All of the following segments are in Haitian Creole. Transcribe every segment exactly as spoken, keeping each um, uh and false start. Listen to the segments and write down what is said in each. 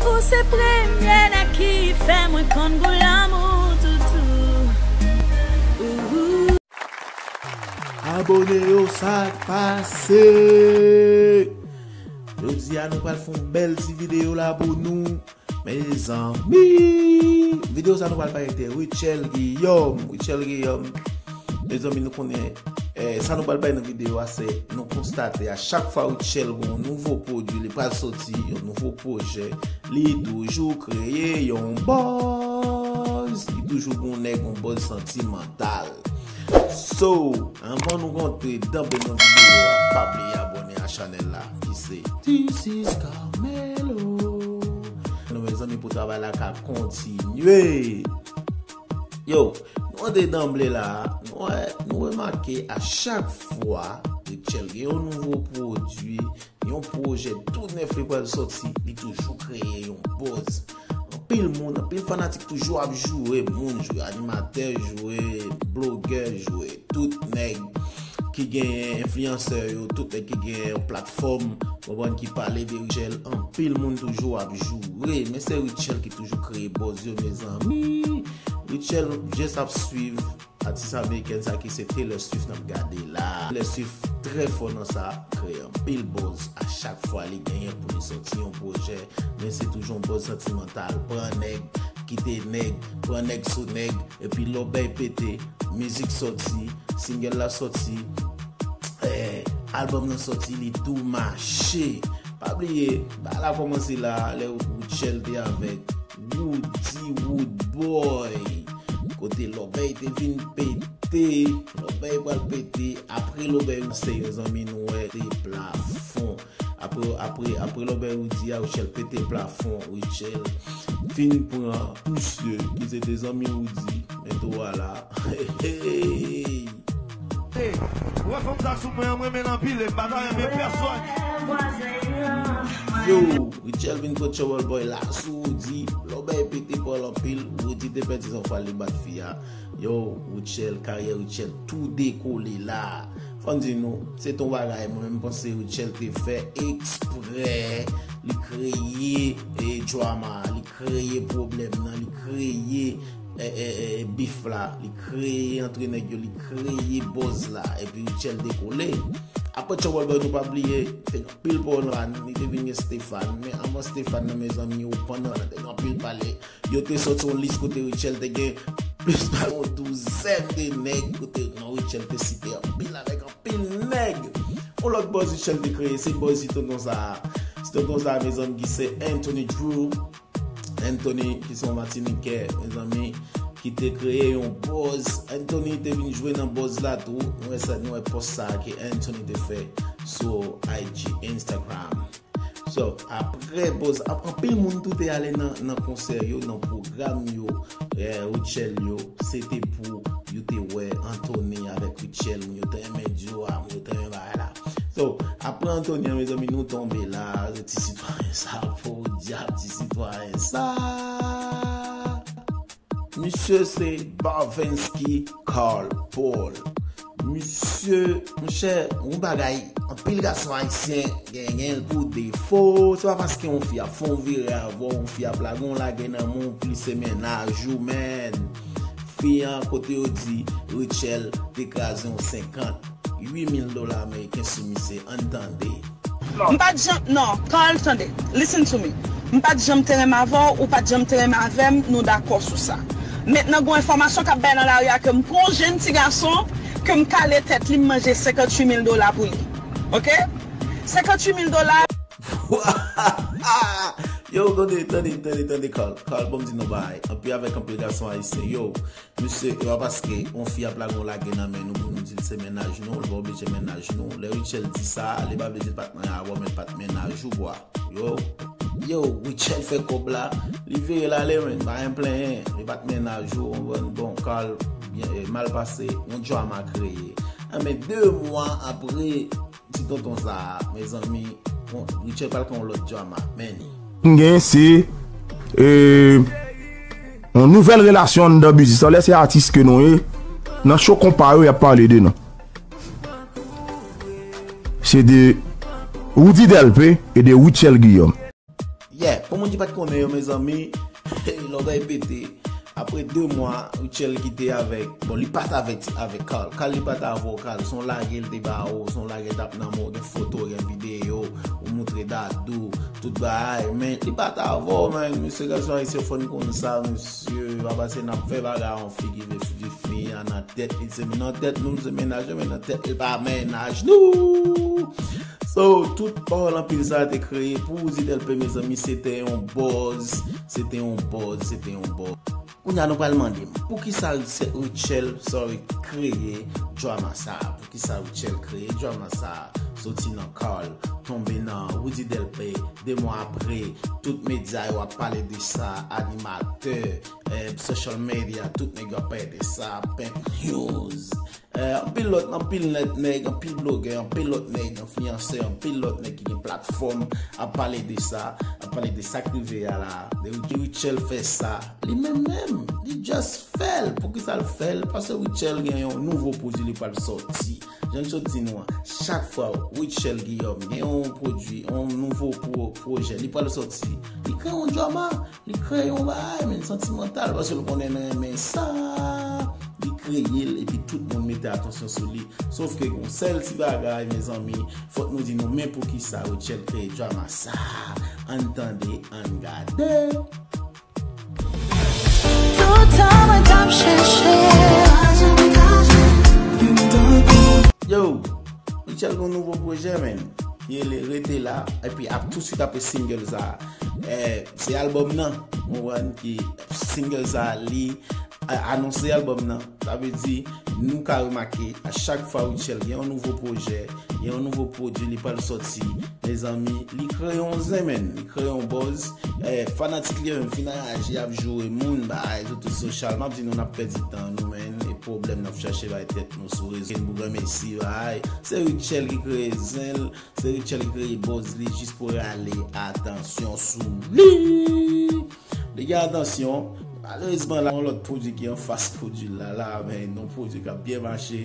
Ou se premye nèg ki fè mwen konn gou lanmou toutou. Ooh. Abone yo, sa k pase? Jodi a nou pral fè yon bèl ti videyo la pou nou. Mezanmi, videyo sa nou pral pale de Rutshelle Guillaume. Rutshelle Guillaume, mezanmi, nou konnen, eh, sa nou pral pale nan videyo a, se nou konstate a chak fwa Rutshelle gen yon nouvo pwodui, li pral soti yon nouvo pwojè, li toujou kreye yon buzz, li toujou gen yon nèg yon buzz santimantal. So, anvan nou rantre danble nan videyo a, pa bliye abone a chanèl la, ki se This is Carmelo. Nou, mezanmi, pou travay la ka kontinye. Yo, nou rantre danble la, nou wè, nou remake a chak fwa Rutshelle gen yon nouvo pwodui, yon pwojè tou nèf li pral soti, li toujou kreye yon buzz. Anpil moun, anpil fanatik toujou ap joure moun, joure animatè, joure blogè, joure tout nèg ki genyen enfliyansè yo, tout nèg ki genyen yon platfòm, konprann, ki pale de Rutshelle, anpil moun toujou ap joure, men se Rutshelle ki toujou kreye buzz yo, mezanmi. Rutshelle jis ap swiv atis amerikèn sa ki se Taylor Swift n ap gade la. Taylor Swift trè fò nan sa, kreye anpil buzz a chak fwa li genyen pou li soti yon pwojè, men se toujou yon buzz santimantal, pran nèg, kite nèg, pran nèg sou nèg, epi lòbèy pete, mizik soti, single la soti, eh, album nan soti, li tou mache. Pa bliye, bagay la kòmanse la, lè Rutshelle te avèk Woody Woodboy. Kote lòbèy te vin pete, lòbèy pral pete, apre lòbèy se yon zanmi nou wè te plafon. Apre, apre, apre lòbèy Woody a, Rutshelle pete plafon, Rutshelle fin pran misye ki se te zanmi Woody, men tou a la. Hey, hey. Ou wè fanm sa sou mwen an, mwen renmen l anpil, e m pa ta renmen pèsòn. Yo, Rutshelle vin pran Trouble Boy la sou Woody, lòbèy pete pran l anpil, Woody te pèdi zanfwa li bat fi a. Yo, Rutshelle, karyè Rutshelle tou dekole la. Fò n di nou, se t on bagay, mwen menm panse Rutshelle te fè eksprè, li kreye, e, drama, li kreye pwoblèm nan, li kreye, e, e, e, bif la, li kreye antre nèg yo, li kreye buzz la, epi Rutshelle dekole. Apre Trouble Boy, nou pa bliye, te gen anpil pawòl la, li te vin gen Stéphane, men anvan Stéphane nan, mezanmi, yo pandan la, te gen anpil pale. Yo te sòti yon lis kote Rutshelle te gen plis pase yon douzèn de nèg, kote non Rutshelle te site anpil avèk anpil nèg. Yon lòt buzz Rutshelle te kreye, se buzz ti tonton sa a. Ti tonton sa a, mezanmi, ki se Anthony Drew. Anthony, ki se yon Matinitè, mezanmi, ki te kreye yon buzz. Anthony te vin jwe nan buzz la tou. Nou wè sa, nou wè pòs sa a ke Anthony te fè sou I G, Instagram. So, apre buzz, ap-, anpil moun tou te ale nan, nan konsè yo, nan pwogram yo, eh, Rutshelle yo, se te pou yo te wè Anthony avèk Rutshelle, moun yo te renmen duo a, moun yo te renmen bagay la. So, apre Anthony an, mezanmi, nou tonbe la, ti sitwayen sa, podyab, ti sitwayen sa. Misye se Barvensky Carl Paul. Misye, monchè, yon bagay, anpil gason ayisyen gen, gen l pou defo. Se pa paske yon fi ap fè yon vire avè w, yon fi ap lage yon lagè nan men w, pou li se mennaj ou, men. Fi an, kote yo di Rutshelle te kraze yon senkant uit mil dola ameriken sou misye, ann tande. M pa t janm, non, Carl, tande, listen to me. M pa t janm te renmen avè w, ou pa t janm te renmen avè m, nou dakò sou sa. Mentnan, gen yon enfòmasyon k ap bay nan lari a ke m pran yon jenn ti gason, ke m kale tèt li, m manje senkant uit mil dola pou li. Oke? Senkant uit mil dola. Yo, tande, tande, tande, tande, Carl. Carl, ban m di nou bagay. Anpil avèk anpil gason ayisyen. Yo, Mesye, e pa paske yon fi ap lage yon lagè nan men nou pou nou di l se mennaj nou, li pa oblije mennaj nou. Lè Rutshelle di sa, li pa vle di l pa t marye avè w, men l pa t mennaj ou, bwa. Yo, yo, Rutshelle fè kòb la, li vire l ale, men pa gen plenyen, li pa t mennaj ou, konprann? Bon, Carl, byen, e, mal pase, yon drama kreye. Enben, de mwa apre, ti tonton sa a, mezanmi, bon, Rutshelle pral gen yon lòt drama, men. M gen se, e, yon nouvèl relasyon anndan biznis lan. Lè se atis ke nou ye, nan cho konpa yo, y ap pale de nou. Se de Roody Delpé e de Rutshelle Guillaume. Yeah, pou Moun ki pa t konnen yo, mezanmi, lè w bay pete, apre de mwa, Rutshelle kite avèk, bon, li pa t avèk, avèk Carl. Carl, li pa t avè w, Carl. Se yon lagè l te ba ou, se yon lagè l t ap nan men w, gen foto, gen videyo, ou montre Dadou, tout bagay. Men, li pa t avè w, men, mesye, gason ayisyen, fò n konn sa, mesye, pa pase n ap fè bagay yon fi ki vle fi, fi a nan tèt li, se nan tèt nou, se mennaj nou, men nan tèt li pa mennaj nou. So, tout pawòl anpil sa a te kreye pou Roody Delpé, mezanmi, se te yon buzz, se te yon buzz, se te yon buzz. Kounye a nou pral mande m, poukisa Rutshelle, sorry, kreye drama sa a? Poukisa Rutshelle kreye drama sa a? Soti nan Carl, tonbe nan Roody Delpé, de mwa apre, tout medya yo ap pale de sa, animatè, eh, social media, tout nèg yo ap pale de sa, Pink News. Eh, anpil lòt, anpil lòt nèg, anpil blogè, anpil lòt nèg, enfliyansè, anpil lòt nèg ki gen platfòm ap pale de sa, ap pale de sa k rive a la, de Rutshelle fè sa. Li menm menm, li just fè l. Poukisa l fè l? Paske Rutshelle gen yon nouvo pwodui li pral sòti. Jan m sot di nou an, chak fwa Rutshelle Guillaume gen yon pwodui, yon nouvo pwo-, pwojè, li pral sòti, li kreye yon drama, li kreye yon bagay, men santimantal, paske l konnen n renmen sa. Li kreye l, epi tout moun mete atansyon sou li. Sof ke gon sèl ti bagay, mezanmi, fòk nou di nou, men poukisa Rutshelle kreye drama sa? Ann tande, ann gade. Tout tan mwen t ap chèche. Yo, Rutshelle gen yon nouvo pwojè, men. Ki rele Rete La, epi ap tou swit apre single sa. Eh, se albòm nan, ou konprann, ki single sa, li a-, anonse albòm nan. Sa vle di, nou ka remake, a chak fwa Rutshelle gen yon nouvo pwojè, gen yon nouvo pwodui, li pral sòti, mezanmi, li kreye yon zen, men, li kreye yon buzz. Eh, fanatik li yo menm fin reyaji, ap joure moun, bay, sou tout social. M ap di nou, n ap pèdi tan nou, men, e pwoblèm n ap chache bay tèt nou sou rezo. N pou granmesi, bay. Se Rutshelle ki kreye zen l, se Rutshelle ki kreye buzz li, jis pou rale atansyon sou li. Li gen atansyon. Malerezman, la, yon lòt pwodui ki anfas pwodui la, la, men, yon pwodui k ap byen mache.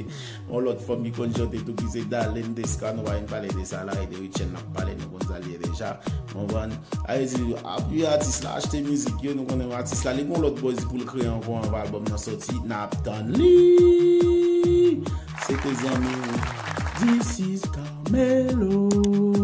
Yon lòt fanm ki konn chante tou, ki se Darlene Desca, nou pa vin pale de sa la, e de Rutshelle n ap pale, nou konn sa l ye deja. Konprann? A vle di, apiye atis la, achte mizik yo, nou konnen atis la, li gon lòt buzz pou l kreye ankò anvan albòm nan sòti, n ap tann li. Se te zanmi w, This is Carmelo.